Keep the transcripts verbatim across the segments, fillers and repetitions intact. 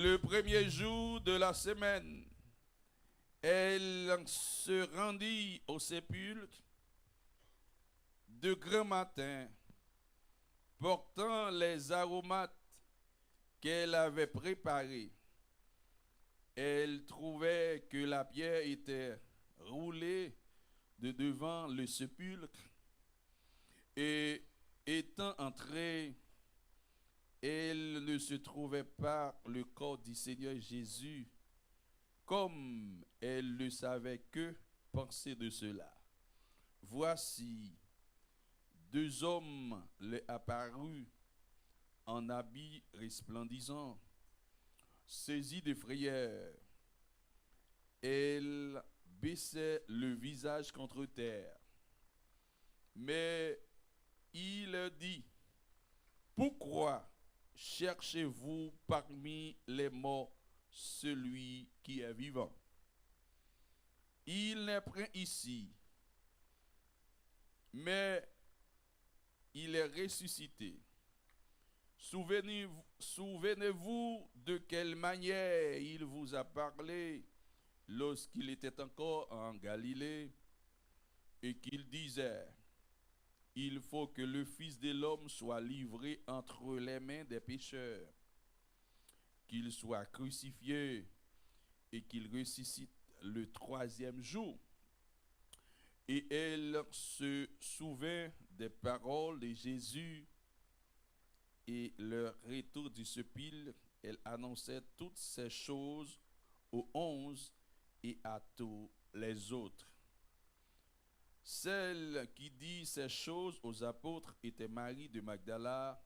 Le premier jour de la semaine, elle se rendit au sépulcre de grand matin, portant les aromates qu'elle avait préparés. Elle trouvait que la pierre était roulée de devant le sépulcre, et étant entrée, elle ne se trouvait pas le corps du Seigneur Jésus, comme elle le savait. Que penser de cela? Voici, deux hommes leur apparurent en habits resplendissants. Saisie de frayeur, elle baissait le visage contre terre. Mais il leur dit: Pourquoi cherchez-vous parmi les morts celui qui est vivant? Il n'est point ici, mais il est ressuscité. Souvenez-vous, souvenez-vous de quelle manière il vous a parlé lorsqu'il était encore en Galilée, et qu'il disait: Il faut que le Fils de l'homme soit livré entre les mains des pécheurs, qu'il soit crucifié et qu'il ressuscite le troisième jour. Et elle se souvint des paroles de Jésus et leur retour du sépulcre. Elle annonçait toutes ces choses aux onze et à tous les autres. Celle qui dit ces choses aux apôtres était Marie de Magdala,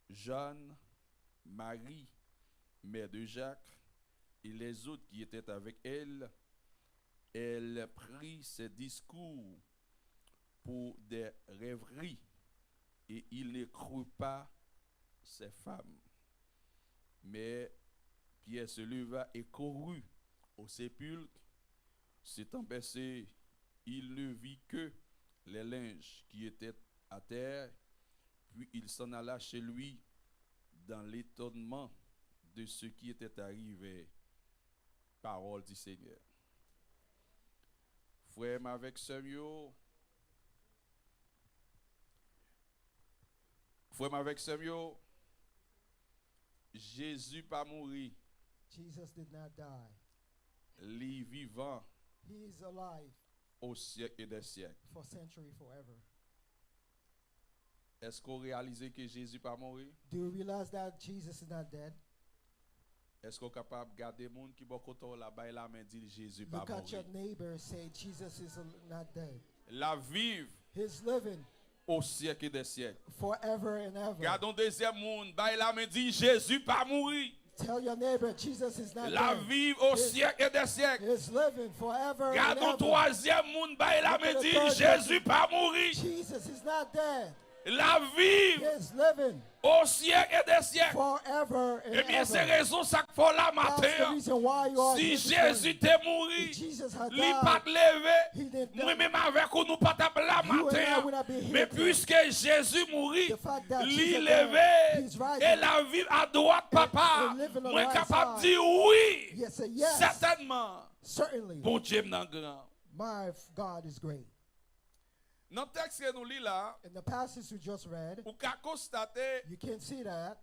Jeanne, Marie, mère de Jacques, et les autres qui étaient avec elle. Elle prit ses discours pour des rêveries, et il ne crut pas ces femmes. Mais Pierre se leva et courut au sépulcre. S'étant baissé, il ne vit que les linges qui étaient à terre, puis il s'en alla chez lui dans l'étonnement de ce qui était arrivé. Parole du Seigneur. Frè m avèk sè m yo, frè m avèk sè m yo, Jezi pa mouri. Jesus did not die. Li vivan He is alive o syèk e dè syèk. For century, forever. Èske w reyalize ke Jezi pa mouri? Do you realize that Jesus is not dead? Èske w kapab gade moun ki bò kote w la, bay lamen, di l Jezi pa Look at your mouri? Neighbor, say, Jesus is not dead. L ap viv He's living o syèk e dè syèk. Forever and ever. Gade yon dezyèm moun, bay lamen, di Jezi pa mouri. Tell your neighbor, Jesus is not L ap dead. Viv o syèk e dè syèk. He's living forever and Gade yon ever. Twazyèm moun, bay lamen, di Jezi pa mouri. Jesus is not dead. L ap viv He's living o syèk e dè syèk. Forever and Ebyen, se ever. Rezon sa k fè w la That's the maten an. reason why you are Si here Jezi today. te mouri, If Jesus had li pa died, t leve, he didn't mwen die. Menm avèk ou, nou pa t ap la You and I maten would an. not be here Men today. Piske Jezi mouri, The fact that li Jesus leve, died, he's rising. E l ap viv adwat Papa. And living on the Mwen right kapab side. Di wi, Yes, say yes. Sètènman, Certainly. Bondye m nan gran. My f- God is great. Nan tèks ke nou li la, In the passage we just read, ou ka konstate, you can see that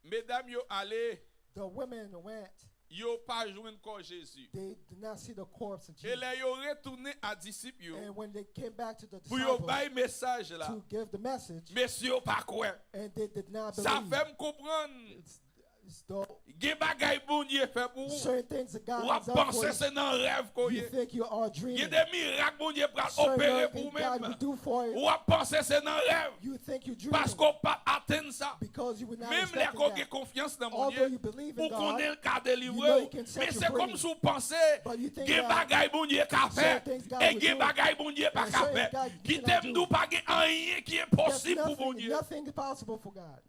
medam yo ale, the women went, yo pa jwenn kò Jezi. They did not see the corpse of E Jesus. Lè yo retounen a disip yo And when they came back to the pou yo disciples bay mesaj la, to give the message, mesye yo pa kwè. And they did not Sa believe. Fè m konprann. It's, it's though Gen bagay Bondye fè pou ou. Certain things that God W ap has done for panse you, se nan rèv ke w you ye. Gen Think you are dreaming. de mirak Bondye pral Certain opere miracles pou ou God menm. will do for you W ap panse se nan rèv. You think you dreaming Paske w p ap atenn sa. Because you would not Menm lè expect ke w gen that. Konfyans nan Although Bondye, you believe in ou God, konnen l ka delivre you know w. He can set Men you se free. Kòmsi w panse But you think gen that bagay Bondye ka fè certain things God e will gen do. Bagay Bondye pa And ka certain fè. God you Kite cannot m do. di w, pa gen anyen ki There's enposib pou nothing, Bondye. Nothing impossible for God.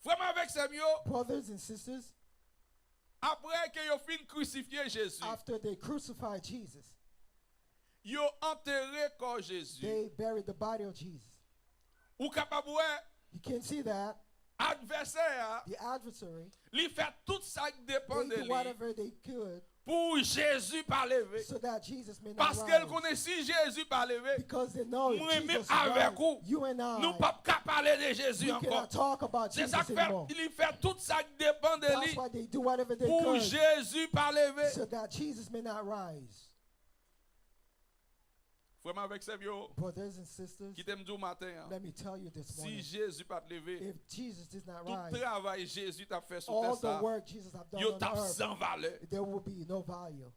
Frè m avèk sè m yo, Brothers and sisters, apre ke yo fin krisifye Jezi, After they crucified Jesus, yo antere kò Jezi. They buried the body of Jesus. Ou kapab wè, You can see that. Advèsè a, The adversary, li fè tout sa k depann they de do li whatever they could pou Jezi pa leve. So that Jesus may not Paske l rise. Konnen si Jezi pa leve, Because they know if mwen menm Jesus rise, avèk ou, you and I, nou p ap ka pale de Jezi we ankò. Cannot talk about Se sa Jesus k fè anymore. Li fè tout sa k depann de That's li Why they do whatever they pou could Jezi pa leve. So that Jesus may not rise. Frè m avèk sè m yo, Brothers and sisters, kite m di w maten an, let me tell you this si morning. Jezi pa t leve, If Jesus did not tout rise, travay Jezi t ap fè sou all tè sa, the work Jesus have done yo on t ap earth, san valè. There will be no value.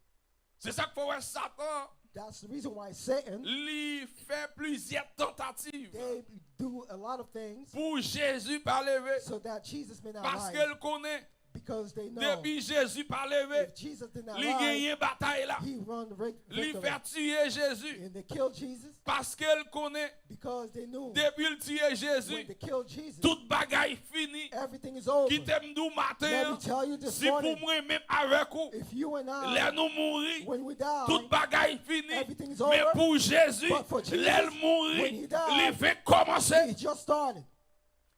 Se sa k fè w wè Satan, That's the reason why Satan, li fè plizyè tantativ they do a lot of things pou Jezi pa leve. So that Jesus may not Paske rise. L konnen, Because they know depi Jezi pa leve, If Jesus did not li rise, Genyen batay la. He run the Li victory. Fè tiye Jezi. And they killed Jesus Paske L konnen, because they knew depi L tiye Jezi, When they killed Jesus, tout bagay fini. Everything is over. Kite m di w maten Let an, me tell you this si pou morning, mwen menm avèk ou, If you and lè I, nou mouri, when we die, tout bagay fini. Everything is Men over. Pou Jezi, But for Jesus, lè l mouri, when he died, li fenk kòmanse. He just started.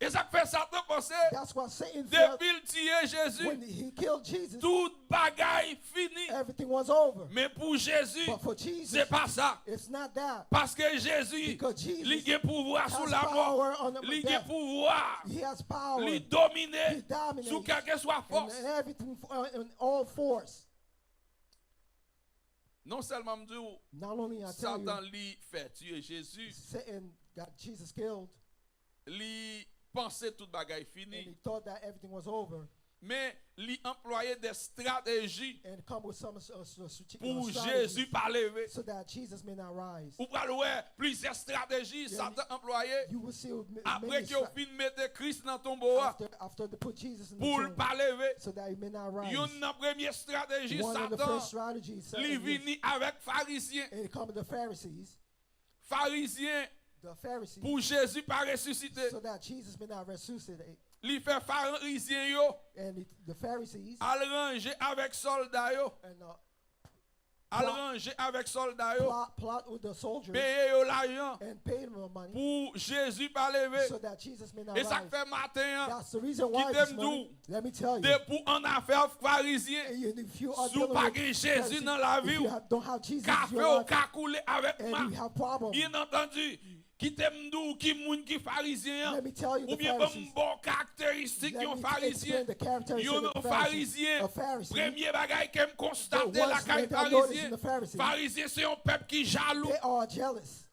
E sa k fè Satan panse, That's why Satan felt depi l tiye Jezi, When he killed Jesus, tout bagay fini. Everything was over. Men pou Jezi, But for Jesus, se pa sa. It's not that. Paske Jezi, Because Jesus li gen pouvwa sou has lanmò. Power on the Li gen death. Pouvwa. He has power. Li domine He dominates. Sou kèlkeswa And, fòs. And everything, uh, and all force. Non sèlman m di w, Not only I tell you, Satan li fè tiye Jezi, Satan got Jesus killed, li panse tout bagay and fini. He thought that everything was over. Men li anplwaye de estrateji And come with some uh, s- uh, strategic pou strategies Jezi pa leve. So that Jesus may not rise. Ou pral wè plizyè estrateji Yeah, Satan anplwaye You will see m- apre many ke yo stra- fin mete Kris nan tonbo a after, after they put Jesus in pou the l tomb pa leve. So that He may not rise. Youn nan premye estrateji One of the Satan, first strategies Satan li used, vini avèk Farizyen. And it come to the Pharisees. Farizyen The Pharisees, pou Jezi pa resisite. So that Jesus may not resuscitate. Li fè Farizyen yo And it, the Pharisees al ranje avèk sòlda yo. And uh, Al plot- ranje avèk sòlda yo. Plot, plot with the soldiers Peye yo lajan and pay them money pou Jezi pa leve. So that Jesus may not E sa k rise. Fè maten an, That's the reason why kite this m di morning, w, Let me tell you, depi w ann afè Farizyen, and if you are si w dealing pa with Gen Jezi Pharisees, nan lavi If you w, have, don't have Jesus in kafe your w life, ka koule avèk And ma. You have problem. Byen antandi, kite m di w ki moun ki Farizyen an, Let me tell you the oubyen ban m Pharisees. Ba w karakteristik Let yon me Farizyen. Explain the characteristics Yon of the Pharisees. Farizyen, A Pharisee, premye bagay ke m the konstate ones lakay that I notice in Farizyen, the Pharisees, Farizyen se yon pèp ki jalou. They are jealous.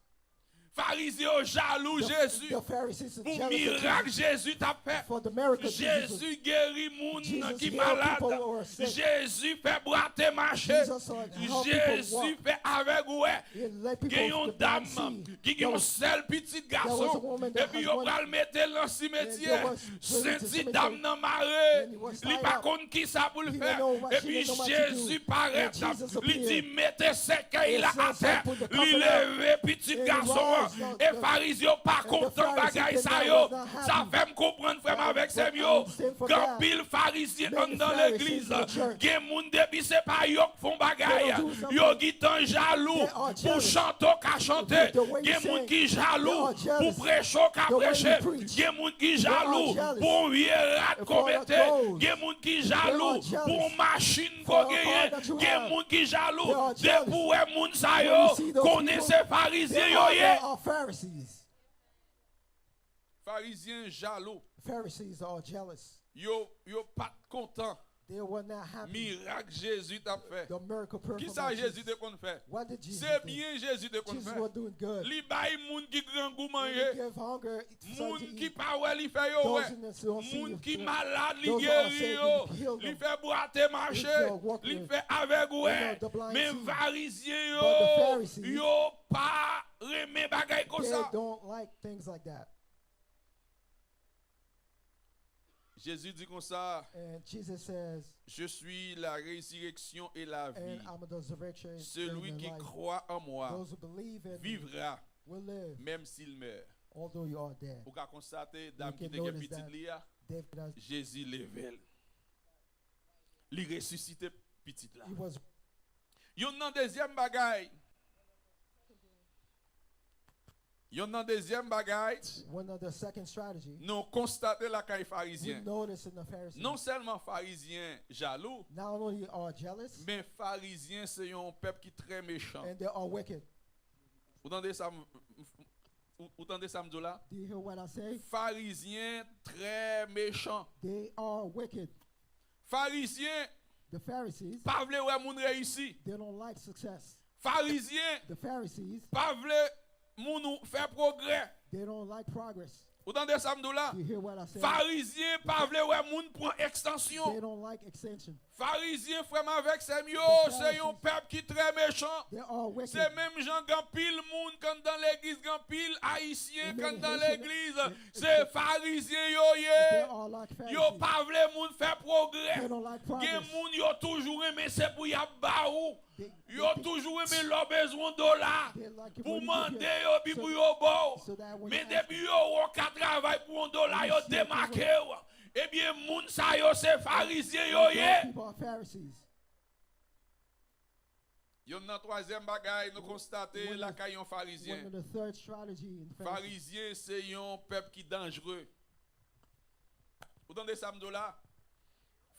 Farizyen yo jalou The, Jezi the Pharisees are pou jealous of mirak Jesus. Jezi t ap fè. For the miracle Jesus Jezi geri moun Jesus ki healed malad. People who are sick. Jezi fè bwate mache. Jesus, uh, help people Jezi walk. Fè avèg wè. He let people Gen yon the blind dam see. ki gen yon sèl pitit gason. There was a woman that Epi had yo one, pral mete l nan and simetyè. there was going to Senti cemetery. Dam nan mare. And he was Li tied pa up. Konn ki sa pou l He fè. didn't know what, she Epi didn't know what to Jezi do. Parèt. And Jesus Li di appeared. Mete sèkèy la And said, atè. Put the Li coffin up. Leve pitit And gason an. Rise, the, E Farizyen yo pa the kontan Pharisees bagay did sa not, yo. Was not Sa happy. Fè m konprann frè m avèk sè m yo. Gen anpil Farizyen anndan legliz. Gen moun depi se pa yo k fè yon bagay, yo gentan jalou pou chante w ka chante. Gen moun ki jalou pou preche w ka preche. Gen moun ki jalou pou yon vye rad k ou mete. Gen moun ki jalou pou yon machin k ou genyen. Gen moun ki jalou. Depi w wè moun sa yo, konnen se Farizyen yo ye. Farizyen jalou. Pharisees are jealous. Yo, yo pa t kontan They were not happy. Mirak Jezi t ap fè. The miracle performed Kisa by Jezi Jesus. Te konn fè? What did Jesus Se do? Byen Jezi te konn Jesus fè. Was doing good. Li bay moun ki grangou He manje. Give hunger, something Moun to ki eat. Pa wè li fè yo wè. Those in the don't see Moun you. Ki malad li Those who are geri sick, yo. He healed Li them. Fè bwate mache. If they walk Li there, Fè avèg wè. You know, the blind Men see. Farizyen But the yo, Pharisees, yo pa renmen bagay They konsa. Don't like things like that. Jezi di konsa, And Jesus says, Je suis la résurrection et la vie. And I'm the resurrection Celui and the qui life. Croit en moi Those who believe in me vivra Will live, même s'il meurt. Although you are dead. Ou ka konstate dam You ki can te gen notice pitit that li a, David has, Jezi leve l. Li resisite pitit la. He was Youn nan dezyèm bagay, Yon nan dezyèm bagay, One of the second strategy nou konstate lakay we Farizyen. Notice in the Pharisees. Non sèlman Farizyen jalou, Not only are jealous, men Farizyen se yon pèp ki trè mechan. And they are wicked. Ou tande sa m, m- ou, ou tande sa m di w la? Do you hear what I say? Farizyen trè mechan. They are wicked. Farizyen The Pharisees, pa vle wè moun reyisi. They don't like success. Farizyen The Pharisees, pa vle moun ou fè pwogrè. They don't like progress. Ou tande sa m di w la? You hear what I say? Farizyen pa vle wè moun pran ekstansyon. They don't like extension. Farizyen, frè m avèk sè m yo, se yon pèp ki trè mechan. They are wicked. Se menm jan gen anpil moun k anndan legliz, gen anpil Ayisyen k Many anndan Haitian- legliz, se Farizyen yo ye. They are like Yo Pharisees. Pa vle moun fè pwogrè. They don't like Gen progress. Moun yo toujou renmen se pou y ap ba ou. They, Yo toujou renmen lè w bezwen yon dola. They like it Pou when you mande give yo, epi so, pou yo ba w. So that when you Men ask depi yo wè w ka travay pou yon dola, yo demake w. Ebyen, moun sa yo se Farizyen yo Those ye. People are Pharisees. Yon nan twazyèm bagay nou konstate One of- lakay yon One Farizyen. Of the third strategy in the Pharisees. Farizyen se yon pèp ki danjre. Ou tande sa m di w la?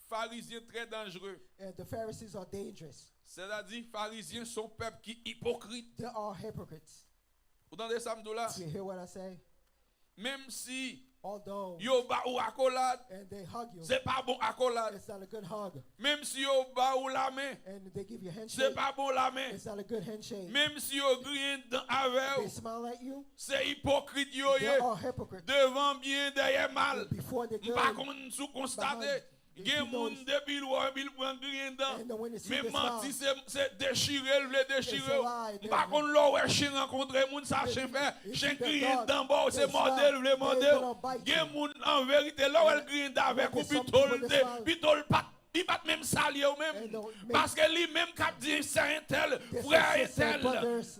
Farizyen trè danjre. And the Pharisees are dangerous. Sètadi, Farizyen se yon pèp ki ipokrit. They are hypocrites. Ou tande sa m di w la? You hear what I say? Menm si Although, yo ba ou akolad, and they hug you, se pa bon akolad. It's not a good hug. Menm si yo ba ou lamen, And they give you a se handshake. Pa bon lamen. It's not a good handshake. Menm si yo griyen dan avè They w, smile at you. Se ipokrit yo They ye. Are hypocrites. Devan byen, dèyè mal. Before the M pa good, konn si w behind, konstate. if Gen you moun notice. Depi l wè w epi l pran griyen dan. And then when you see Men the manti smile, se, se dechire l vle dechire It's a w. Lie. M pa konn lè w wè chen rankontre moun sa chen fè. Chen griyen dan ba w se mòde l vle mòde w. Gen moun an verite lè w wè l griyen dan avèk ou pito l te pito l pa t li pa t menm salye w menm. Paske li menm k ap di sè entèl, frè entèl.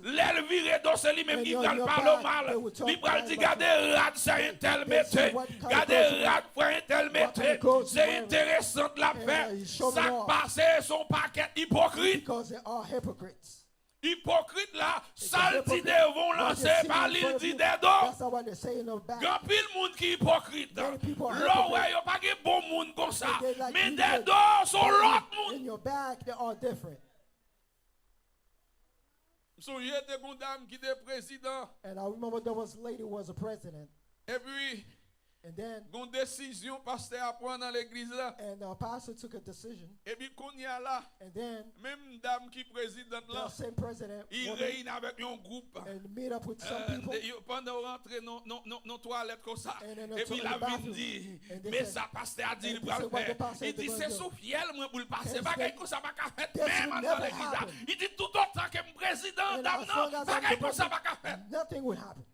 Lè l vire do se li menm ki pral pale w mal. Li pral di gade rad sè entèl mete. Gade rad frè entèl mete. Se enteresan l ap fè. Sa k pase se yon pakèt ipokrit. Because they are hypocrites. Ipokrit la, sa l di devan w lan se pa li l di dèdo. Gen anpil moun ki ipokrit. Lè w wè yo pa gen bon moun konsa. Men dèdo se yon lòt moun. M sonje te gen yon dam ki te prezidan. Epi And then, gon desizyon pastè a pran nan legliz la. And the pastor took a decision. Epi kounye a la, And then, menm dam ki prezidant the lan, same president li woman reyini avèk yon gwoup. And meet up with some people. Pandan yo rantre nan, nan, nan, nan twalèt konsa, And in the epi to- la in the vin bathroom. Di, And they men said, sa pastè a di li and they pral said what fè. The pastor Li is di going se to do. Sou fyèl mwen pou l pase. This Bagay will- konsa pa ka fèt this menm will andan never legliz la. Happen. Li di toutotan ke m prezidan And dam as nan, long as I'm bagay the konsa president, pa ka fèt. Nothing would happen.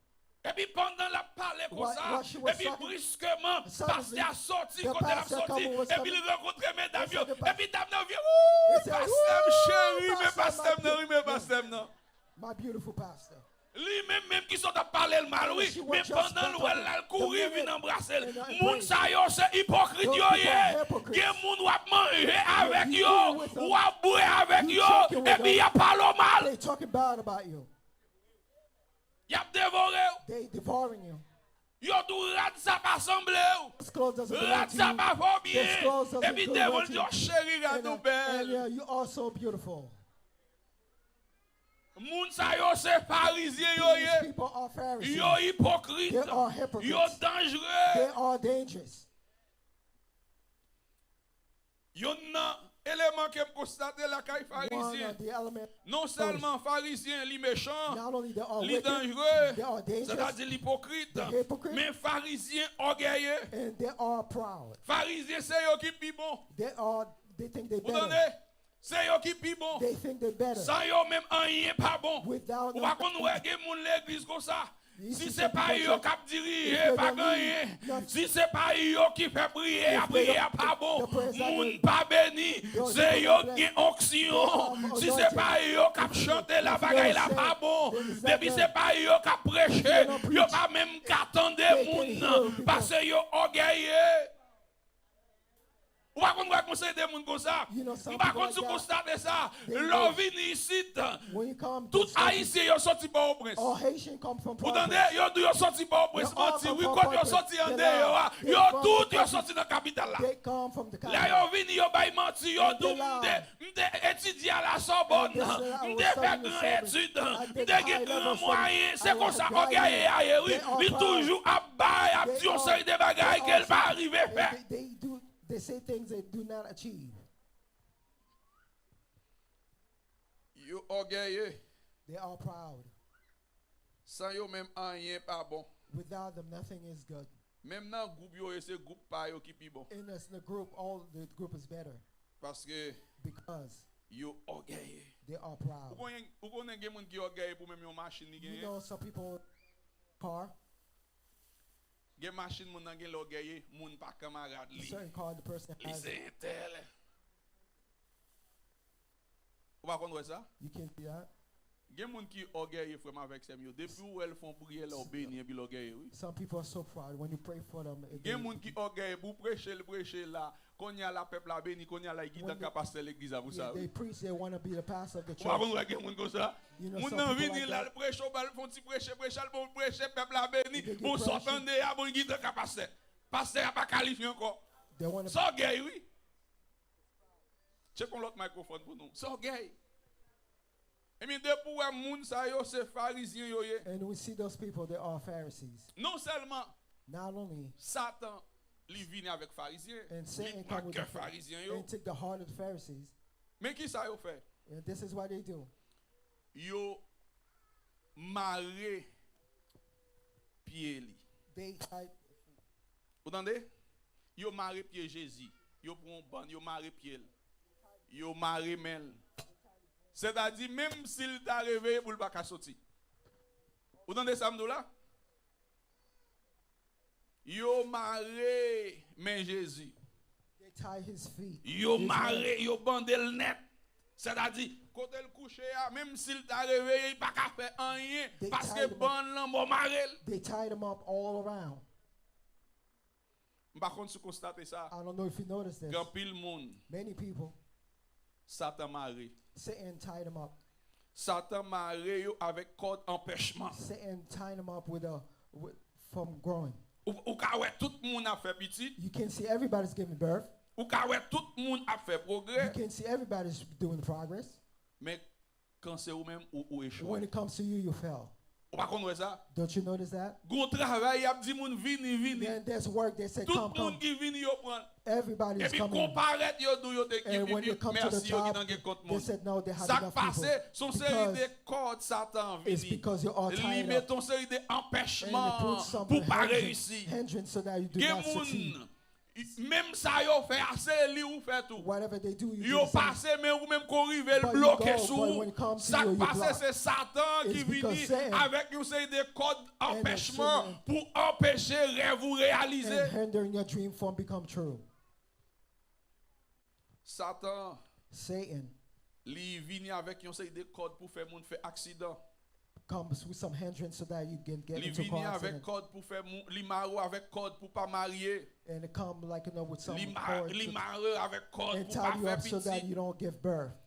Epi pandan l ap pale While- konsa, while she was epi talking, briskeman, suddenly, pastè a soti the kote l ap pastor soti, come was epi li coming. Rankontre medam yo, They said the pastor- epi dam nan vye, They wou, said, pastè m "Woo, cheri, men pastor, pastè m nan my ri, men pastè m nan. My beautiful pastor. Li menm menm ki sot ap pale l mal, wi, men pandan l wè l la, l kouri vin anbrase l. Moun sa yo se ipokrit yo ye. Gen moun w ap manje avèk yo, w ap bwè avèk yo, epi y ap pale w mal. They talking bad about you. Y ap devore w. They devouring you. Yo di w rad sa pa sanble w. This clothes doesn't belong Rad to sa you. pa fè w This byen. clothes doesn't Epi go devant well l to di w you. Cheri, rad And, ou uh, and uh, bèl. You are so beautiful. Moun sa yo se Farizyen yo These ye. People are Pharisees. Yo ipokrit. They are hypocrites. Yo danjre. They are dangerous. Youn nan eleman ke m konstate lakay One Farizyen. Of the element Non sèlman Farizyen li mechan, Not only they are li wicked, danjre, they are dangerous, sètadi li ipokrit, they're hypocrite, men Farizyen ògèye. And they are proud. Farizyen se yo ki pi bon. They are, they think they Ou better. Tande? Se yo ki pi bon. They think they better. San yo menm anyen pa bon. Without Ou pa konn wè gen moun legliz konsa. Si se pa yo k ap dirije, pa gen anyen. Si se pa yo ki fè priyè a, priyè a pa bon. Moun pa beni. Se yo k gen onksyon. Si se pa yo k ap chante la, bagay la pa bon. Depi se pa yo k ap preche, yo pa menm ka tande moun nan. Paske yo ògèye. Ou pa konn wè Yon seri de moun konsa. M pa konn si w konstate sa. Lè w vini isit, tout Ayisyen yo soti Pòtoprens. Ou tande? Yo di yo soti Pòtoprens. Manti wi. Kote yo soti andeyò a? Yo tout yo soti nan kapital la. Lè yo vini, yo bay manti. Yo di w, m te, m te etidye a la Sòbòn. M te fè gran etid. M te gen gran mwayen. Se konsa ògèyè a ye wi. Li toujou ap bay, ap di yon seri de bagay ke l pa rive fè. They say things they do not achieve. Yo ògèye. They are proud. San yo menm anyen pa bon. Without them, nothing is good. Menm nan gwoup yo ye, se gwoup pa yo ki pi bon. In this, the group, all the group is better. Paske Because yo ògèye. They are proud. Ou konnen, ou konnen gen moun ki ògèye pou menm yon machin li You genyen. Know some people car. Gen machin moun nan gen lè ògèye, moun pa kanmarad li. Certain car the person Li has. Se entèl. Ou pa konn wè sa? You can see that. Gen moun ki ògèye, frè m avèk sè m yo. Depi w wè l fè yon priyè la, w beni epi l ògèye wi. Some people are so proud when you pray for them. Gen moun ki ògèye, pou preche l preche la. Kounye a la pèp la beni, kounye a la y gentan ka pastè legliz la pou sa wi. They preach, they want to be the pastor of the Ou pa konn church. Wè gen moun konsa. You know Moun some nan people vini like la, that. L preche, w ba l fè yon ti preche, preche, al bon preche, pèp la beni. They get Bon, sa w pressure. Tande a, bon, y gentan ka pastè. Pastè a pa kalifye ankò. They want to. Sa ògèy wi. Tcheke yon lòt microphone pou nou. Sa ògèy. Ebyen, depi w wè moun sa yo, se Farizyen yo ye. And we see those people, they are Pharisees. Non sèlman Not only Satan, li vini avèk Farizyen, and li Satan pran come with kè the, Farizyen yo. And take the heart of the Pharisees. Men ki sa yo fè? And this is what they do. Yo mare pye li. They tie. Ou tande? Yo mare pye Jezi. Yo pran yon bann, yo mare pye l. Yo mare men l. Sètadi, menm si l ta reveye pou l pa ka soti. Ou tande sa m di w la? Yo mare men Jezi. They tie his feet. Yo His mare, legs. Yo bande l nèt. Sètadi, kote l kouche a, menm si l ta reveye, li pa ka fè anyen, They paske tied him up. Bann lanmò mare l. They tied him up all around. M pa konn si w konstate sa. I don't know if you noticed this. Gen anpil moun Many people, Satan mare. Satan tied him up. Satan mare yo avèk kòd anpèchman. Satan tied him up with a with, from growing. Ou, ou ka wè tout moun ap fè pitit. You can see everybody's giving birth. Ou ka wè tout moun ap fè pwogrè. You can see everybody's doing progress. Men kan se ou menm, ou, ou echwe. When it comes to you, you fail. Ou pa konn wè sa? Don't you notice that? Gon travay, y ap di moun vini, vini. Then there's work they said, Tout come, moun come. Ki vini, yo pran. Everybody's Epi coming. Konparèt, yo di yo te And when they come to the mèsi, yo top, gentan gen kont they moun. Said no, they have Sa k enough people. Pase, se yon seri de Because kòd Satan it's vini. Because you are Li tied mete up. Yon seri de And they put anpèchman some pou pa hindrance, reyisi. Hindrance so that you do Gen not succeed. Moun, menm sa yo fè a, se li ou fè tou. Whatever they do, you Yo do the same. Pase, men ou menm kou rive l But you bloke go, sou but ou. When it comes to Sa you, k you Pase, block. Se Satan ki It's because vini Satan avèk yon seri de kòd and anpèchman Satan Pou anpeche rèv ou reyalize. And hindering your dream from become true. Satan, Satan li vini avèk yon seri de kòd pou fè moun fè aksidan. Comes with some hindrance so that you can get Li into vini car avèk accident. Kòd pou fè moun, li mare w avèk kòd pou pa marye. And it come like, you know, with some Li, ma, cords li to- mare w avèk kòd and pou pa tie you fè up so that pitit. You don't give birth.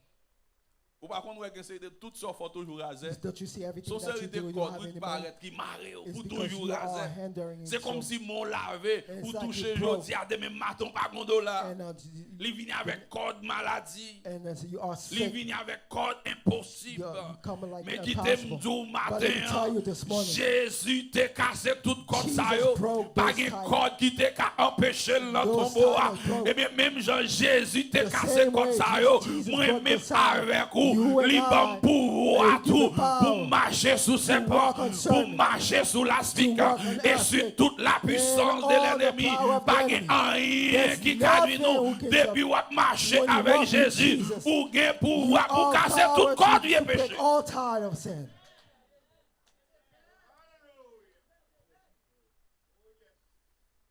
Ou pa konn wè gen seri de tout sa w fè w toujou razè. Don't you see everything Se yon that seri you de do, you kòd have wi any k money? Parèt ki mare w It's pou because toujou you are razè. Hindering Se kòm yourself. Si mwen w lave It's ou like touche you broke. Jodi a, demen maten w pa gon dola. And uh, you- Li vini avèk kòd maladi. And uh, you are Li sick. Vini avèk kòd enposib. You're coming like Men kite m impossible. Di w But let me maten tell you an, this morning, Jezi te kase tout kòd sa yo. Jesus broke Pa those Gen ties. Kòd ki te ka anpeche l nan Those tonbo a. ties broke. Ebyen, menm jan Jezi te The kase same kòd way sa yo, Jesus mwen broke menm the tie. Avèk ou, You and li ban m I, pouvwa they give tou the power pou m mache sou to sèpan, walk on pou m serpent, mache sou to lastik, walk on e si aspen, tout la pwisans and de all the lènmi. Power of Pa the Gen enemy. Anyen There's ki ka nwi nothing nou. Who can Depi stop w ap mache when you avèk walk with Jezi, Jesus. Ou gen You pouvwa pou are kase power tout kòd to vye break peche. All tie of sin.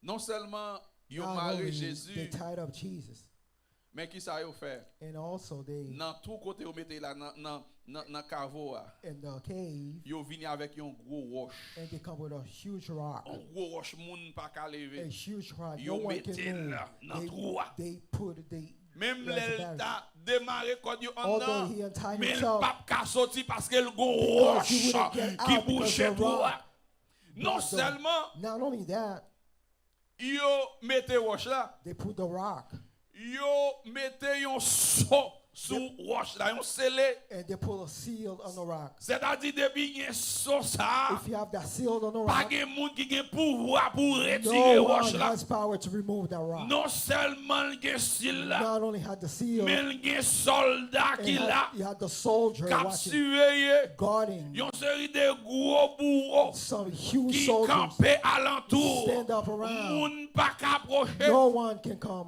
Non sèlman yo Not mare only Jezi, they tied up Jesus, men ki sa yo fè? And also they, Nan twou kote yo mete la, nan, nan, nan, nan kavo a, in the cave, yo vini avèk yon gwo wòch. And they come with a huge rock. Yon gwo wòch moun pa ka leve. A huge rock. Yo No one mete can l move. Nan They, twou a. They put, they Menm lè l ta demare kòd yo anndan, men l p ap ka soti paske l gon wòch ki bouche twou a. Non sèlman yo mete wòch la, yo mete yon so sou wòch la, yon sele. Sètadi, depi gen so sa a, pa gen moun ki gen pouvwa pou retire wòch la. Non sèlman l gen sil la, men l gen sòlda ki la, k ap siveye yon seri de gwo bouwo ki kanpe alantou. Moun pa ka pwoche.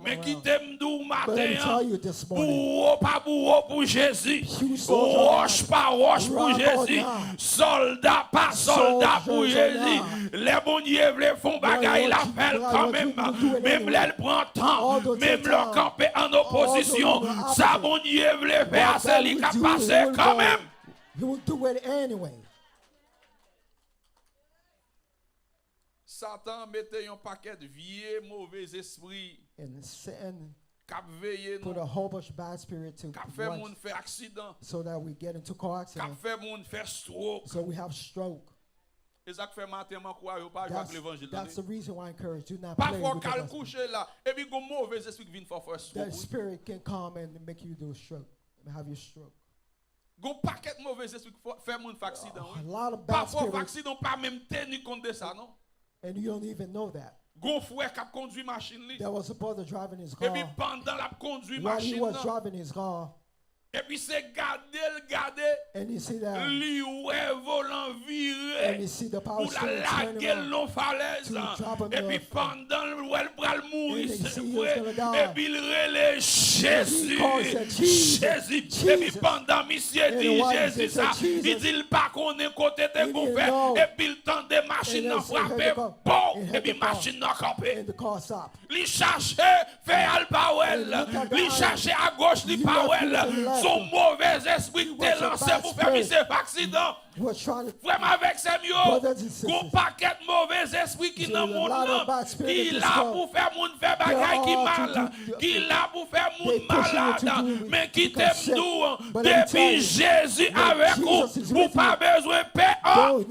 Men kite m di w maten an, bouwo pa bouwo pou Jezi, wòch pa wòch pou Jezi, sòlda pa sòlda pou Jezi. Lè Bondye vle fè yon bagay, l ap fè l kanmenm. Menm lè l pran tan, menm lè w kanpe an opozisyon, sa Bondye vle fè a, se li k ap pase kanmenm. Satan mete yon pakèt vye move zespri k ap veye nou, k ap fè moun fè aksidan, k ap fè moun fè strok. E sa k fè maten m ankouraje w pa jwe ak levanjil, tande. Pafwa w ka al kouche la, epi gon move zespri k vin fè w fè strok, wi. Gon pakèt move zespri k fè moun fè aksidan, wi. Pafwa w fè aksidan, w pa menm teni kont de sa, non. Gon frè k ap kondui machin li. Epi pandan l ap kondui machin nan, epi se gade l gade, li wè volan vire pou l al lage l nan falèz. Epi pandan l wè l pral mouri, se vre, epi l rele, "Jezi, Jezi." Epi pandan misye di Jezi sa, li di l pa konnen kote te gon fè, epi l tande machin nan frape, pow! Epi machin nan kanpe. Li chache fè a, l pa wè l. Li chache agoch, li pa wè l. Se yon move espri k te lanse pou fè misye fè aksidan. Frè m avèk sè m yo, gon pakèt move espri ki nan mond lan, ki la pou fè moun fè bagay ki mal, ki la pou fè moun malad. Men kite m di w, depi Jezi avèk ou, ou pa bezwen pè anyen.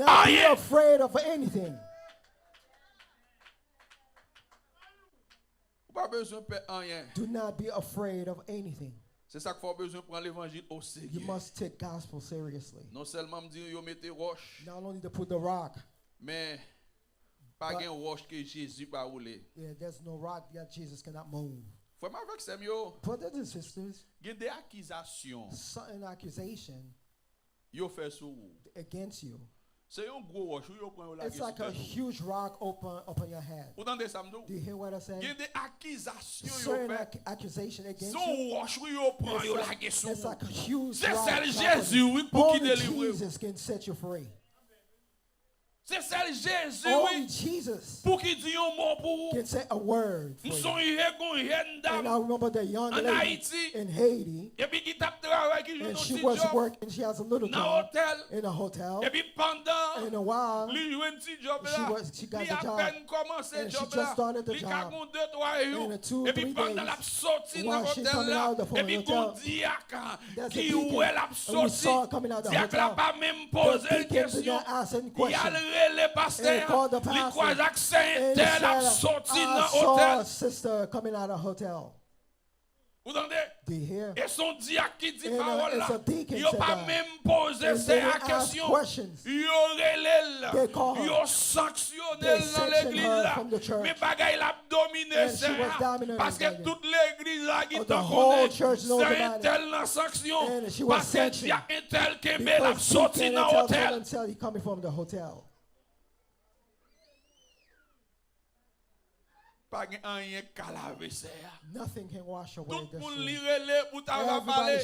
Ou pa bezwen pè anyen. Do not be afraid of anything. Se sa k fè w bezwen pran levanjil o serye. You must take gospel seriously. Non sèlman m di w yo mete wòch, not only they put the rock, men pa gen wòch ke Jezi pa woule. Yeah, there's no rock that Jesus cannot move. Frè m avèk sè m yo, brothers and sisters, gen de akizasyon, certain accusation yo fè sou ou. Against you. Se yon gwo wòch, wi, yo pran yo lage sou tèt ou. It's like a huge rock open upon your head. Ou tande sa m di w? Do you hear what I say? Gen de akizasyon yo fè. Certain accusation against you. Se yon wòch, wi, yo pran yo lage sou ou. It's like a huge rock. Se sèl Jezi, wi, pou ki delivre w. Only Jesus can set you free. Se sèl Jezi, wi, pou ki di yon mo pou ou. M sonje gon jèn dam ann Ayiti, epi ki t ap travay, ki jwenn yon ti djòb nan otèl. Epi pandan li jwenn ti djòb la, li apèn kòmanse djòb la, li ka gon de twa jou, epi pandan l ap soti nan otèl la, epi gon dyak ki wè l ap soti, dyak la pa menm poze l kesyon. Y al rele pastè a, li kwaze ak sè entèl ap soti nan otèl. Ou tande? E se yon dyak ki di pawòl la. Yo pa menm poze sè a kesyon. Yo rele l, yo sanksyone l nan legliz la. Men bagay la ap domine sè a, paske tout legliz la gentan konnen sè entèl nan sanksyon, paske dyak entèl kenbe l ap soti nan otèl. Pa gen anyen k ka lave sè a. Tout moun li rele pou ta va pale,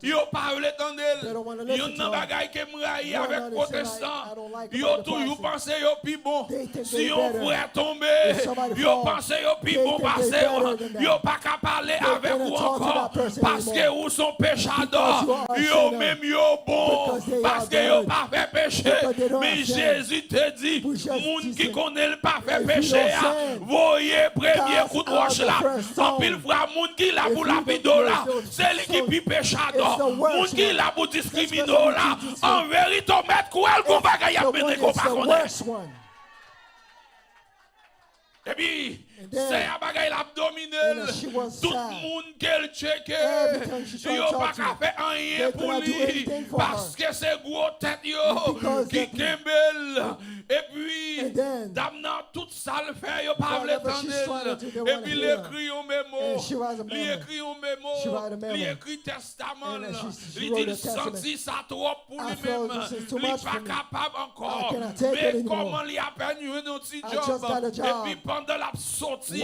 yo pa vle tande l. Youn nan bagay ke m rayi avèk pwotestan, yo toujou panse yo pi bon. Si yon frè tonbe, yo panse yo pi bon pase w. Yo pa ka pale avèk ou ankò, paske ou se yon pechadò. Yo menm yo bon, paske yo pa fè peche. Men Jezi te di, moun ki konnen l pa fè peche a, voye premye kout wòch la. Anpil fwa, moun ki la pou lapide w la, se li ki pi pechadò. Moun ki la pou diskrimine w la, an verite, w mèt kwè l gon bagay y ap mennen ke w pa konnen. Epi, sè a, bagay la ap domine l. Tout moun ke l tcheke, yo pa ka fè anyen pou li, paske se gwo tèt yo ki kenbe l. Epi, dam nan, tout sa l fè, yo pa vle tande l. Epi, l ekri yon memo. Li ekri yon memo. Li ekri tèstaman l. Li di l santi sa twòp pou li menm. Li pa kapab ankò. Men kòman li apèn jwenn yon ti djòb. Epi pandan l ap soti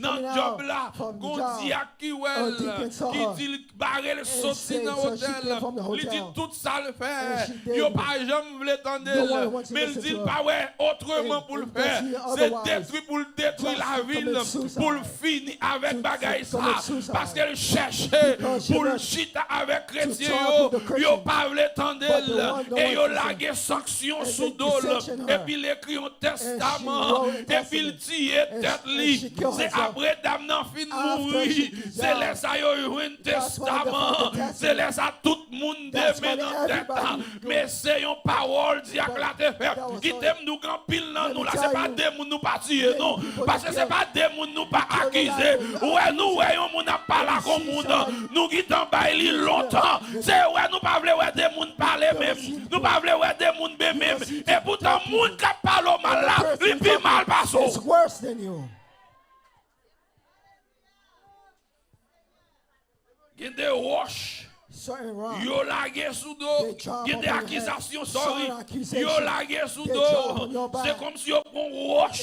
nan djòb la, gon dyak ki wè l, ki di l bare l soti nan otèl. Li di tout sa l fè, yo pa janm vle tande l. Men l di l pa wè otreman pou l fè. Se detwi pou l detwi lavi l, pou l fini avèk bagay sa. Paske l chèche pou l chita avèk kretyen yo, yo pa vle tande l, e yo lage sanksyon sou do l, epi l ekri yon tèstaman, epi l tiye tèt li. Se apre dam nan fin mouri, se lè sa yo jwenn tèstaman, se lè sa tout moun demen nan tèt. Men se yon pawòl dyak la te fè. Kite m di w, gen anpil nan nou la, se pa de moun nou pa tiye, non. Paske se pa de moun nou pa akize. Ou wè, nou wè yon moun ap pale ak yon moun, nou gentan bay li lontan. Se wè nou pa vle wè de moun pale menm. Nou pa vle wè de moun bemen. Epoutan, moun k ap pale w mal la, li pi mal pase w. Gen de wòch yo lage sou do w. Gen de akizasyon, sòri, yo lage sou do w. Se kòmsi yo pran wòch,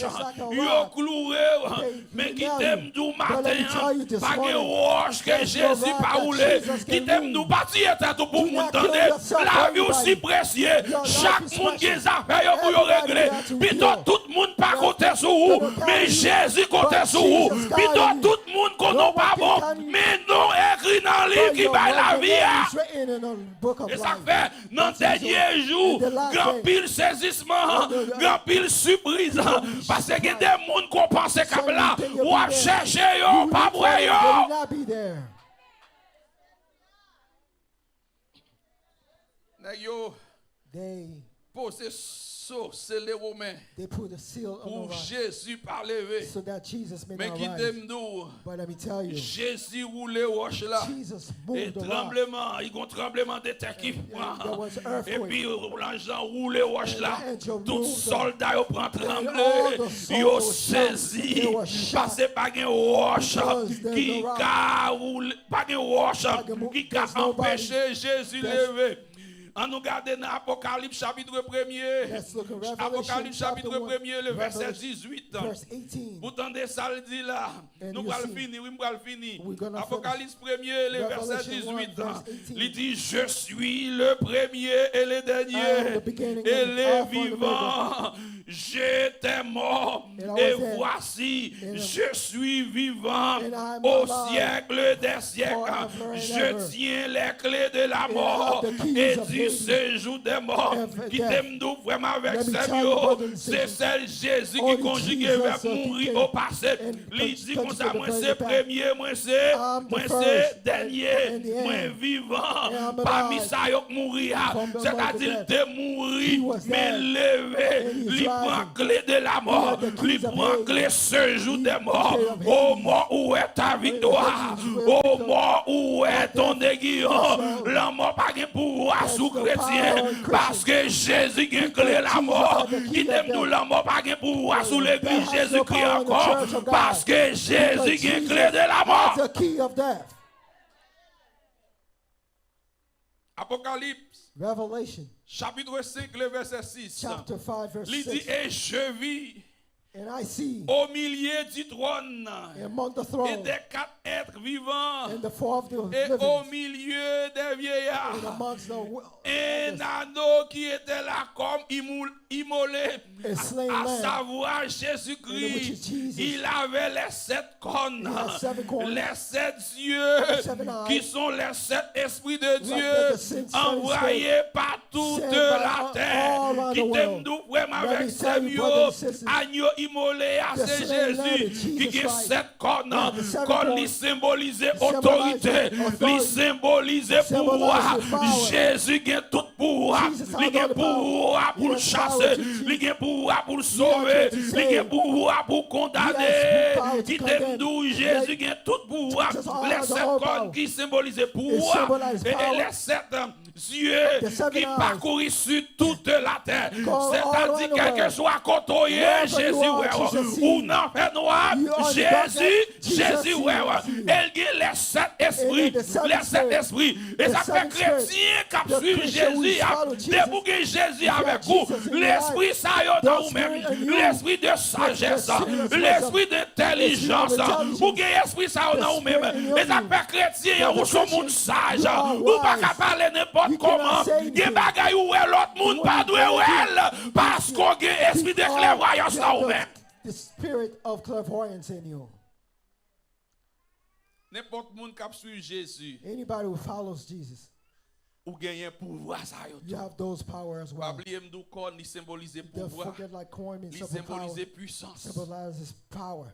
yo kloure w. Men kite m di w maten an, pa gen wòch ke Jezi pa woule. Kite m di w, pa tiye tèt ou pou moun, tande. Lavi w si presye. Chak moun gen zafè yo pou yo regle. Pito tout moun pa konte sou ou, men Jezi konte sou ou. Pito tout moun konnen w pa bon, men non ekri nan liv ki bay lavi a. E sa k fè, nan dènye jou, gen anpil sezisman, gen anpil sipriz. Paske gen de moun ke w panse k ap la, w ap chèche yo, w p ap wè yo. Nèg yo poze so, sele women, pou Jezi pa leve. Men kite m di w, Jezi woule wòch la, e tranbleman, li gon tranbleman de tè ki pran. Epi lanj lan woule wòch la, tout sòlda yo pran tranble, yo sezi, paske pa gen wòch ki ka woule. Pa gen wòch ki ka anpeche Jezi leve. Ann nou gade nan Apokalips chapit premye. Apokalips chapit premye, le vèsè dizuit. Pou tande sa l di la. Nou pral fini, wi, m pral fini. Apokalips premye, le vèsè dizuit. Li di, Je suis le premier et le dernier, et le vivant. J'étais mort, et voici, je suis vivant au siècle des siècles. Je tiens les clés de la mort et du séjour des morts. Kite m di w, frè m avèk sè m yo, se sèl Jezi ki konjige vèb mouri o pase. Li di konsa, mwen se premye, mwen se, mwen se dènye, mwen vivan. Pami sa yo k mouri a, sètadi l te mouri, men l leve, li pran kle de lamò, li pran kle sejou dè mò. O mò, où est ta victoire? O mò, où est ton aiguillon? Lanmò pa gen pouvwa sou kretyen, paske Jezi gen kle lamò. Kite m di w, lanmò pa gen pouvwa sou legliz Jezikri ankò, paske Jezi gen kle de lamò. Apokalips, chapit senk, le vèsè sis. Li di, et je vis au milieu du trône et des quatre êtres vivants et au milieu des vieillards, un anneau qui était là comme immolé, à savoir Jésus-Christ. Il avait les sept cornes, les sept yeux, qui sont les sept esprits de Dieu, envoyés par toute la terre. Kite m di w, frè m avèk sè m yo, anyo Imole a se Jezi ki gen sèt kòn. Kòn li senbolize otorite, li senbolize pouvwa. Jezi gen tout pouvwa. Li gen pouvwa pou l chase, li gen pouvwa pou l sove, li gen pouvwa pou l kondane. Kite m di w, Jezi gen tout pouvwa. Lè sèt kòn ki senbolize pouvwa e lè sèt zye ki pakouri si tout latè. Sètadi, kèlkeswa kote w ye, Jezi wè w. Ou nan fènwa, Jezi, Jezi wè w. E l gen lè sèt espri, lè sèt espri. E sa k fè kretyen k ap swiv Jezi a, depi w gen Jezi avèk ou, lespri sa yo nan ou menm, lespri de sajès, lespri de entèlijans. Ou gen espri sa yo nan ou menm. E sa k fè kretyen an, ou se yon moun saj. Ou pa ka pale nenpòt kòman. Gen bagay ou wè lòt moun pa dwe wè l. Paske w gen espri de klèvwayans nan ou menm. The spirit of clairvoyance in you. Nenpòt moun k ap swiv Jezi, Anybody who follows Jesus, ou genyen pouvwa sa yo you tou. Have those power as Pa well. Bliye m di w, kòn li senbolize The pouvwa, forget like coin means li simple power, senbolize pwisans. Symbolizes power.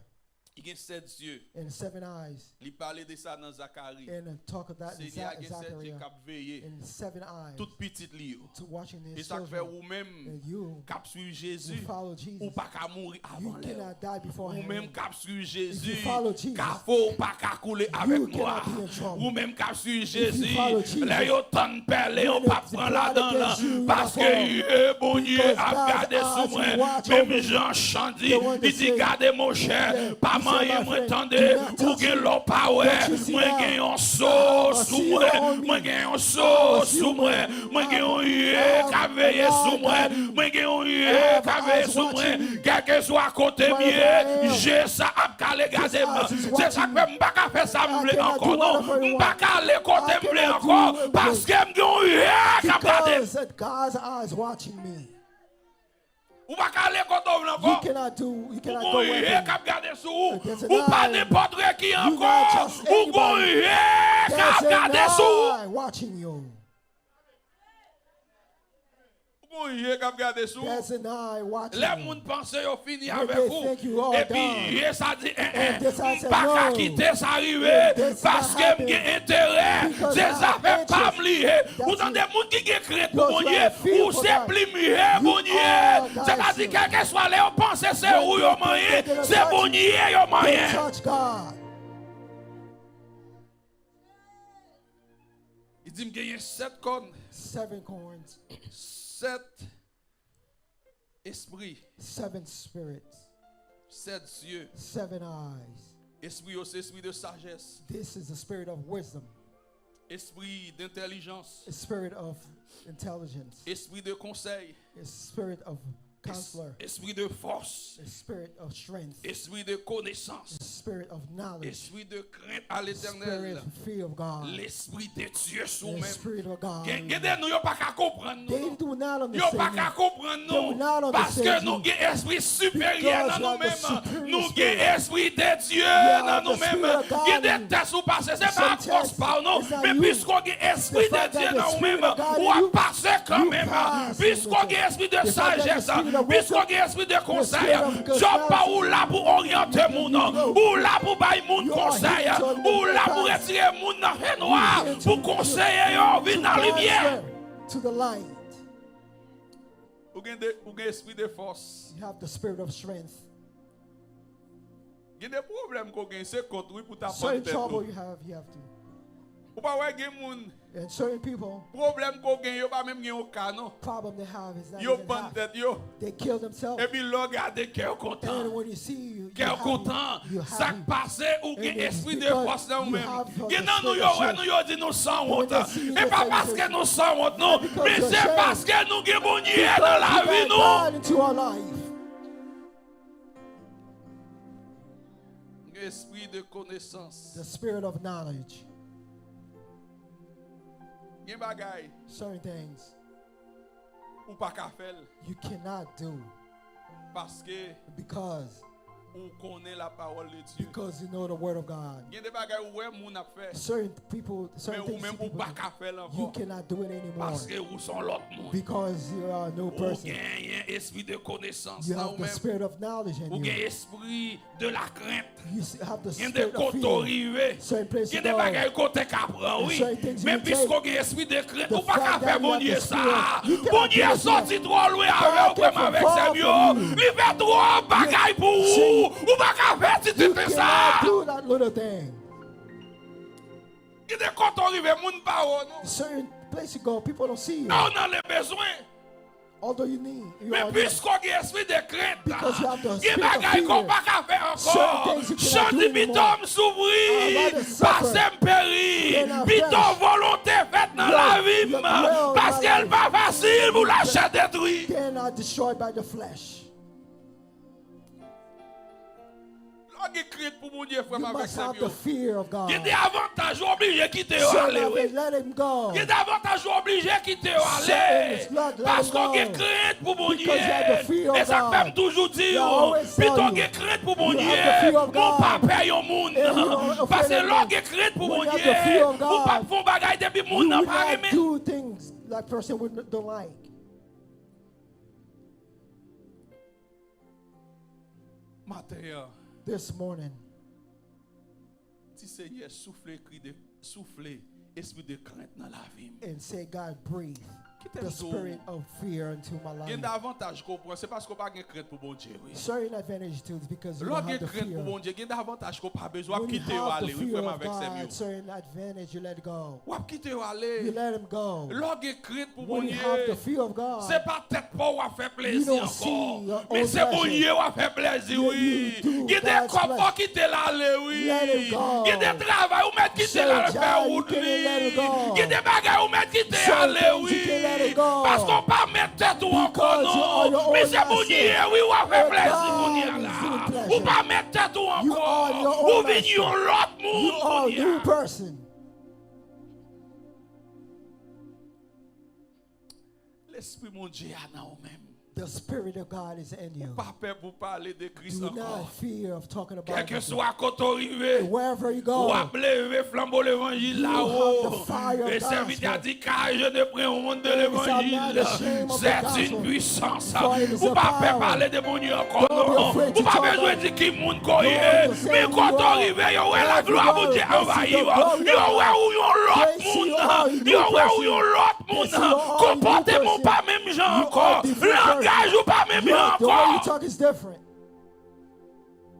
Li gen sèt zye. And seven eyes. Li pale de sa nan Zakari. And talk of that in Senyè a gen sèt zye Zachariah. K ap veye And seven eyes. Tout pitit li yo. To watching their E sa k fè children. Ou menm And you k ap swiv who Jezi, follow ou Jesus, pa ka mouri you avan lè w. Cannot die before Ou him. Menm k ap swiv If you Jezi, follow Jesus, kafou w pa ka koule avèk you nwa. Cannot be in trouble. Ou menm k ap swiv If you Jezi, follow Jesus, lè yo tann pèlen, yo when p ap the pran plot ladan l. against you will not Paske fall. Yehova Bondye Because ap God's gade sou eyes mwen. watch Menm over jan me. Chan di, The one li that di, said, "Gade, monchè, yeah, pa he said, manyen "My mwen friend, tande, do not ou gen touch lò me. pa wè, What you see mwen are gen yon so I sou see mwen, on me. mwen gen yon I so see sou you. mwen, mwen gen yon I ye have k ap veye a sou Lord mwen, guiding me. mwen gen yon I ye have k ap my veye eyes sou mwen." watching me. Kèlkeswa kote m Wherever I ye, am, je sa ap ka ale gade m. eyes is Se sa k fè watching m pa ka fè sa m I vle cannot do ankò, non. whatever you M pa want. ka ale kote I m vle cannot do ankò, what you paske m gen yon ye k ap gade m. Because God's eyes watching me. Ou pa ka ale kote w vle You ankò. Cannot do, you Ou cannot gen go yon ye where k ap gade sou ou. There's an Ou pa eye. Nenpòt ki You ankò. Not just Ou gen yon anybody. Ye k ap There's an gade sou ou. Eye watching you. Ou gen yon Ye k ap gade sou ou. There's an eye watching Lè you. Moun panse yo fini When avèk they ou, think you are epi done. Ye sa di, "En, en, And this I m said, pa ka "No, kite sa rive, it- this not paske m gen happen enterè, because se I have zafè pa m interest." li ye." That's Ou tande it. Moun ki gen krent pou Those who Bondye, have fear ou for se God, plim ye you Bondye. are God's Sètadi, shield. Kèlkeswa lè yo panse se When ou they yo think manyen, they're gonna se touch Bondye you, yo they manyen. Touch God. Li di, "M genyen sèt kòn, Seven corns, sèt espri, seven spirits, sèt zye." Seven eyes. Espri yo se espri de sajès, This is the spirit of wisdom, espri dentèlijans, a spirit of intelligence, espri de konsèy, a spirit of counselor, espri de fòs, a spirit of strength, espri de konesans, a spirit of knowledge, espri de krent a a Letènèl, spirit of fear of God, Lespri de Dye sou a menm. Spirit of God. Gen gen de nou, yo pa ka konprann nou, They non. do not Yo pa understand ka you. Konprann They will nou, not paske understand nou you. Gen espri siperyè Because nan you nou have the menm. superior Nou spirit. Gen espri de Dye You have nan nou the menm. Spirit of God Gen de in you. Tès ou pase, se pa Sometimes fòs pa w, non. It's not Men you. Piske w gen espri The de fact that Dye the nan ou Spirit menm, of God w ap in you, pase you kanmenm. pass Piske w anything. Gen espri de The fact that the sajès, Spirit of piske w wisdom, Gen espri de the konsèy, Spirit of djòb pa w, ou personality, la pou oryante you, moun, you know, ou la pou bay moun you are konsèy, here to ou la pou pass. Retire moun nan fènwa You here to, pou konseye yo to vin nan guide limyè. Them to the light. Ou gen, de, ou gen espri de fòs. You have the spirit of strength. Gen de pwoblèm ke w gen, se kont wi pou ta pann Certain tèt trouble ou. You have, you have to. Ou pa wè gen moun, And certain people, pwoblèm ke w gen, yo pa menm gen yon ka, non. Problem they have is that Yo even pann half. Tèt yo. They kill themselves. Epi lè w gade, kè w kontan. And when you see you, Kè you're w kontan. Happy. You're Sa k Happy. Pase, ou And gen it's espri de because fòs nan ou You menm. Have the Gen nan nou, spirit yo of wè strength. Nou, yo di nou sanwont. When they see you, E pa paske nou sanwont, non. Men se paske nou gen Bondye nan lavi nou. Into our life. Gen espri de konesans. The spirit of knowledge. Gen bagay. Certain things. Ou pa ka fè l. You cannot do. Paske. Because. Ou konnen la parole de Dieu. Because you know the word of God. Gen de bagay ou wè moun ap fè. Certain people, certain Men ou things menm people ou pa ka do, fè l you ankò. Cannot do it anymore. Paske ou se yon lòt moun. Because you are a new Ou person. Genyen espri de konesans You nan have ou the menm. Spirit of knowledge in Ou you. Gen espri de la crainte. You s- have the Gen de Spirit of kote ou fear. Rive. Certain places Gen you de go. Bagay kote ka pran, wi. Certain things you Men take. Piske w gen espri de krent, The ou pa ka fact fè that you have Bondye the sa. Spirit, you cannot Bondye do it. Soti twò lwen avè God w, frè m can avèk far sè m yo. from you. Li fè twòp bagay pou ou. Ou pa ka fè ti You tenten cannot sa. Do that little thing. Gen de kote ou rive, moun pa wè w non. Certain place you go, people don't see you. Lè w nan le bezwen. Although you need, you Men are piske w gen espri de krent, Because you have the gen spirit of bagay ke w fear. pa ka fè ankò. Certain things you cannot Jan do di anymore. pito m soufri, I'd rather suffer pase m peri. than I Pito perish. volonte fèt nan Your- lavi m, your will in my paske l life pa fasil pou lachè detwi. Than I destroyed by the flesh. Lè w gen krent pou Bondye, frè You m avèk must sè m have yo. The fear of God. Gen de avantaj ou oblije kite yo So ale, now wi. Let him go. Gen de avantaj ou oblije kite yo ale. Certain is not, let him Paske w gen go. Krent pou Bondye. Because you have the fear of E sa k fè m God. toujou di They w, always tell pito you, gen krent pou you have Bondye, the fear of men w pa God. Pè yon moun. And you are afraid Paske of lè w men. Gen krent pou When you have Bondye, the fear of ou p ap God, fè yon bagay depi moun You nan will pa not renmen. Do things that person would, don't like. Maten an, This morning, di Senyè, soufle kri de, soufle espri de krent nan lavi m. And say, God, breathe Kite the m di w, spirit of fear into my life. Gen davantaj ke w pran, se paske w pa gen krent pou Bondye, wi. Certain advantage too is because you Lè w don't have Gen the krent pou fear. Bondye, gen davantaj ke w pa bezwen, w ap When you kite yo have ale, the wi, fear frè m of avèk sè m yo. God, certain advantage you let go. W ap kite yo ale. You let him go. Lè w gen krent pou When you have the Bondye, fear of God, se pa tèt pa w w ap fè you plezi don't see ankò. your Men own se Bondye pleasure. w ap fè plezi, You, wi. You do Gen de God's kòb fò pleasure. Kite l ale, wi. Let him go. Gen de travay ou mèt kite l ale Certain fè job, wout you can let it li. Go. Gen de bagay ou mèt kite Certain ale, things wi. You can let it go. Paske w pa mèt tèt ou ankò, Because you are non. Your own Men se Bondye, master. Wi, w ap fè And plezi God kounye a is la. in pleasure. Ou pa mèt tèt ou You are ankò. Your Ou own vin yon master. Lòt moun You are a kounye new a. Person. Lespri Bondye a nan ou menm. The Spirit of God is in you. Ou pa pè pou pale de Kris Do ankò. Not fear of talking about it. Kèlkeswa kote w rive, Wherever you go, w ap leve flanbo levanjil la you wo. Have the fire of E sèvitè a gospel. Di, car je ne prends honte de And I'm not l'évangile. Ashamed of the C'est gospel. Une puissance. For it is Ou a pa pè power. Pale de Bondye ankò, Don't be non. afraid to Ou pa talk bezwen about Di it. Ki moun ko ye. Don't say Men who kote you w are. rive, yo wè Wherever laglwa you go, Bondye they see anvayi the w. glory of Yo wè God. ou yon lòt They see moun. you are a new Yo wè ou person. Yon lòt They moun. see you are a new Konpòteman w person. Pa menm jan You ankò. are different person. Langaj ou pa menm jan Your, the way you ankò. Talk is different.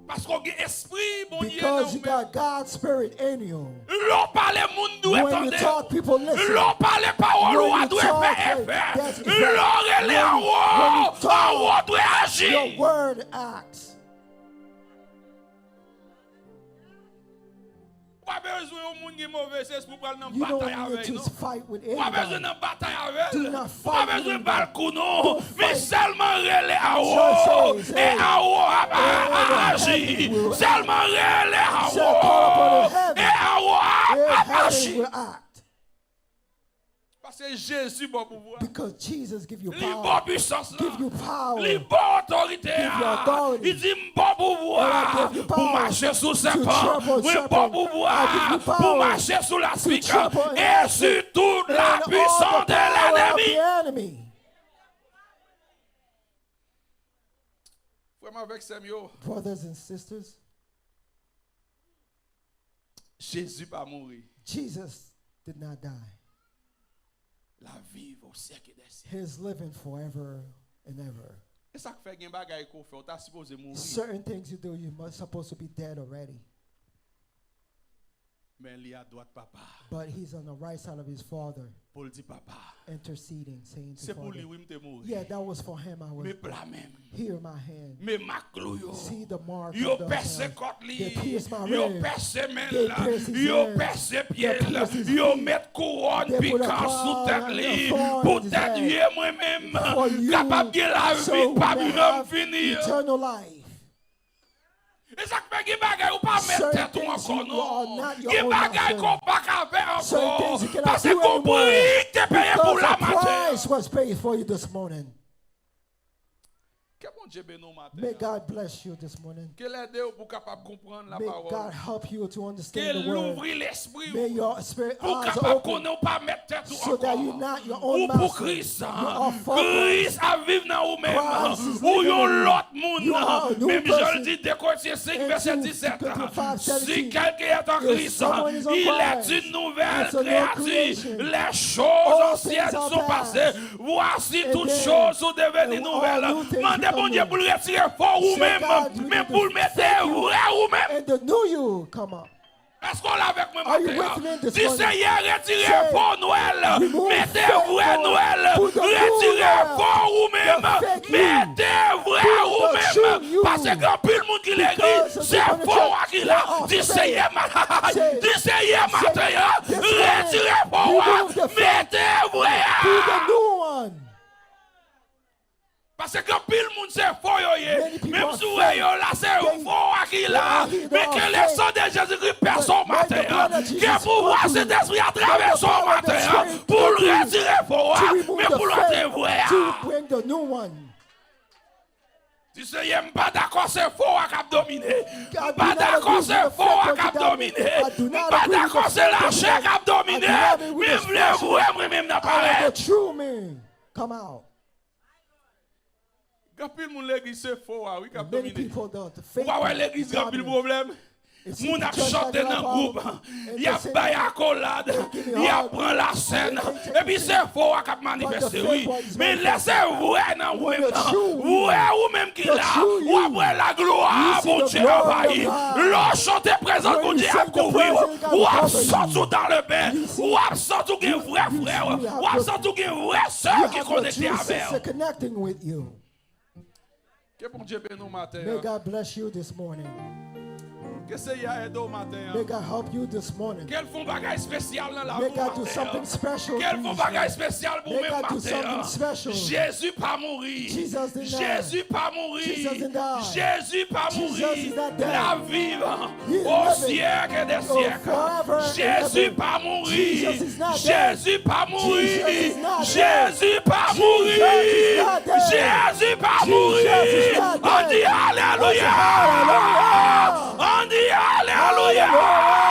Paske w gen Espri Bondye nan Because ou you menm. Got God's Spirit in you. Lè w pale, moun dwe When you tande. Talk, people listen. Lè w pale, pawòl ou When a you dwe talk, fè efè. That's Lè w rele when, anwo, when you talk, anwo dwe aji. Your word acts. Ou pa bezwen yon moun gen move zespri pou pral nan batay avè l, non. Ou pa bezwen nan batay avè l. Ou pa bezwen ba l kou, non. Men sèlman rele anwo, e anwo ap aji. Sèlman rele anwo, e anwo ap aji. Paske Jezi ba w pouvwa. Li ba w pisans la. Li ba w otorite a. Li di, m ba w pouvwa pou mache sou sèpan. Mwen ba w pouvwa pou mache sou laspik e sou tout la puissance de l'ennemi. Frè m avèk sè m yo, Brothers and sisters, Jezi pa mouri. Jesus did not die. L ap viv o syèk dè syèk. He's living forever and ever. E sa k fè gen bagay ke w fè, w ta sipoze mouri. Certain things you do, you must supposed to be dead already. Men li adwat Papa. But he's on the right side of his Father. Pou l di, Papa, Interceding, saying to se pou li, Father, wi, m te mouri. Yeah, that was for him I was. Men pla men m. Hear my hand. Men mak klou yo. See the mark Yo of the pèse nails. Kòt li. They pierced my Yo rib. Pèse men l They la. pierced his Yo hands. Pèse pye They l. pierced his Yo feet. Met kouwòn They put a pikan sou crown tèt of li. thorns on Pou his tèt head. vye mwen menm. For you, Kapab gen lavi so k pa we may janm have fini. Eternal life. E sa k fè gen bagay ou pa mèt Certain tèt ou things ankò, you are non. not your Gen own bagay master. Ke w pa ka fè Certain ankò. things you cannot Paske do gon anymore. Pri k te peye pou Because la a maten. Price was paid for you this morning. Ke Bondye beni w maten May an. God bless you this morning. Ke l ede w pou w kapab konprann May lapawòl. God help you to Ke understand the l word. Ouvri lespri May w your spirit pou w eyes kapab open konnen w pa mèt tèt ou so that you're ankò. not your own Ou pou master. Kris. You are for Kris Christ. ap viv nan ou menm. Christ is Ou living yon in you. Lòt moun. You are a new Menm jan l person. Di de Korentyen senk And vèsè two disèt. Corinthians five seventeen. Si quelqu'un est en If Christ, someone is in il est Christ, une nouvelle it's a new créature. Creation. Les choses All anciennes things are sont past. Passées. Voici And toutes then, Choses sont devenues and nouvelles. All new things Mande become Bondye new. Pou l retire fo ou Say, menm, God, we men need pou l to mete thank you. Vrè ou menm. And the new you come up. Èske w la avèk mwen Are you maten with an? Me this Di morning? Seyè, retire Say, fo Nwèl. Remove Mete fake vrè Noel. Nwèl. Put the new Retire Noel. Fo ou menm. The fake you. Mete vrè Put ou the true menm. you. Paske gen anpil moun ki legliz. Because Se some fo a ki la. Are Di fake. Seyè, ma- Say, di Seyè, say, maten an. this morning, Retire fo a. remove the fake. Mete vrè a. Put the new one. Paske gen anpil moun se fo yo ye. Menm si w wè yo la, se fo a ki la. Men ke le san de Jezikri pèse w maten an. Ke pouvwa Sentespri a travèse w maten an. Pou l retire fo a, men pou l antre vrè a. Di Seyè, m pa dakò se fo a k ap domine. M pa dakò se fo a k ap domine. M pa dakò se lachè k ap domine. Men m vle vrè mwen menm nan parèt. True me. Come out. Gen anpil moun legliz se fo a wi k ap Many domine. people don't. The Ou fake pa wè one legliz is gen anpil dominant. Pwoblèm? Moun ap chante nan gwoup, y ap bay akolad, y ap pran lasèn, epi se fo a k ap manifeste wi. Men lè se vrè nan ou menm nan, vrè ou menm ki la, w ap wè laglwa Bondye anvayi. Lè w chante prezans Bondye ap kouvri w, w ap santi w dans le bain, w ap santi w gen vrè frè w, w ap santi w gen vrè sè ki konekte avè w. Connecting with you. Ke Bondye beni w maten May an. God bless you this morning. Ke Seyè a ede w maten May an. God help you this morning. Ke l fè yon bagay espesyal nan lavi May w God do maten something an. Special Ke l for fè yon you. bagay espesyal pou May mwen God do maten something an. Special. Jezi pa mouri. Jesus didn't die. Jezi pa mouri. Jesus didn't die. Jezi pa mouri. Jesus is not dead. L ap viv. He is Au living. siècle des Oh, siècles. forever and Jezi ever. pa mouri. Jesus is not dead. Jezi pa mouri. Jesus is not dead. Jezi pa mouri. Jesus is not dead. Jezi pa mouri. Jesus is not dead. Ann di alelouya. Hallelujah. Ann di alelouya. Hallelujah.